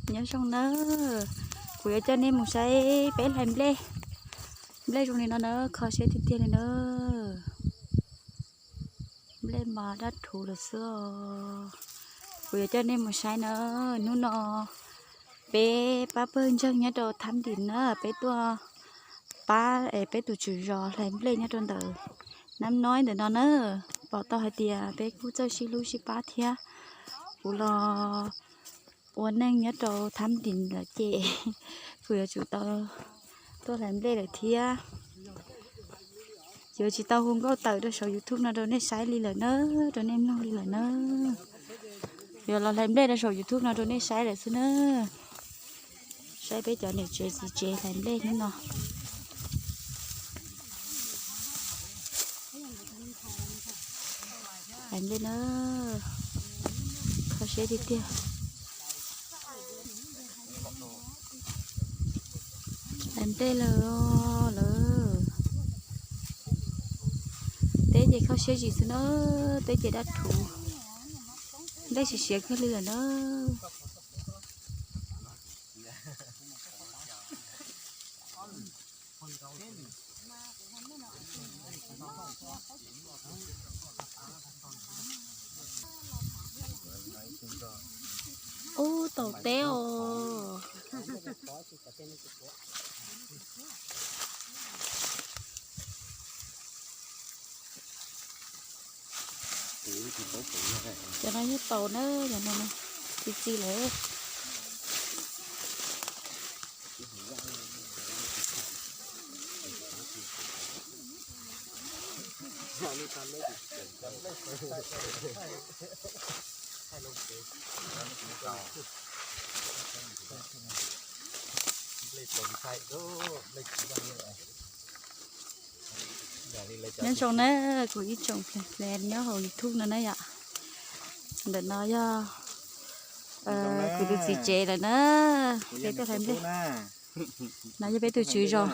Nyob zoo na, kuv yuav coj nej mus saib peb hlais nplej. Nplej zoo li no na, kho siab tiag tiag li na. Nplej mas dab rhuv lawm xwb os. Kuv yuav coj nej mus saib na. Hnub no peb pab pawg ntseeg nyob rau Thab Ntim na, peb tuaj pab es peb tus tswv zos hlais nplej nyob rau ntawm Nab Noib ntawm no na. Pom tau hais tias peb kuj txawj sib hlub sib pab thiab. Kuv los ua neej nyob rau Thab Ntim lawm ces kuv yuav tsum tau tuaj hlais nplej lawm thiab. Yuav tsis tau hu nkauj tawm rau saum YouTube no rau nej saib li lawm na, rau nej mloog li lawm na. Yuav los hlais nplej rau saum YouTube no rau nej saib lawm xwb na. Saib peb cov niam tsev txiv tsev hlais nplej hnub no. Hlais nplej na, kho siab tiag tiag. Hlais nplej lawm lawm. Teb ces kho siab zim xwb na, teb ces dab rhuv. Nplej siav siav kawg li lawm na. Ub, taum teb os. Cov no yog taum na, cov no txi txiv lawm. Nyob zoo na, kuv ib tsoom fans nyob hauv YouTube no na yom. Ntawm no yog kuv tus txiv tsev lawm na. Peb tuaj hlais nplej. No yog peb tus tswv zos.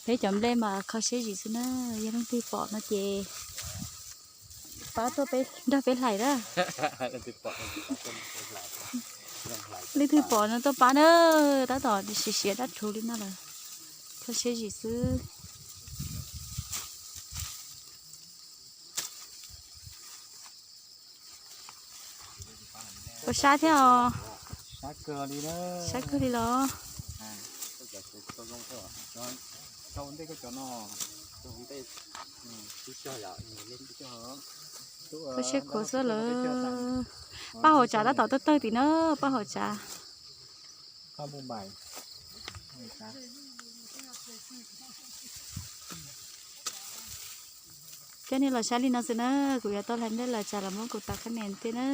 Peb cov nplej mas kho siab zim xwb na, yog leej twg pom no ces pab tuaj peb nrog peb hlais na. Leej twg pom no tuaj pab na, tab tom siav siav dab rhuv li no lawm. Kho siab zim xwb. Ua sab thiab os. Sab kawg li los. Kho siab khuav xwb lawm. Paj hauv tsav tab tom tawg tawg tim na, paj hauv tsav. Coj nej los saib li no xwb na, kuv yuav tau hlais nplej los tsav los muab kuv tas qab nis thiab na.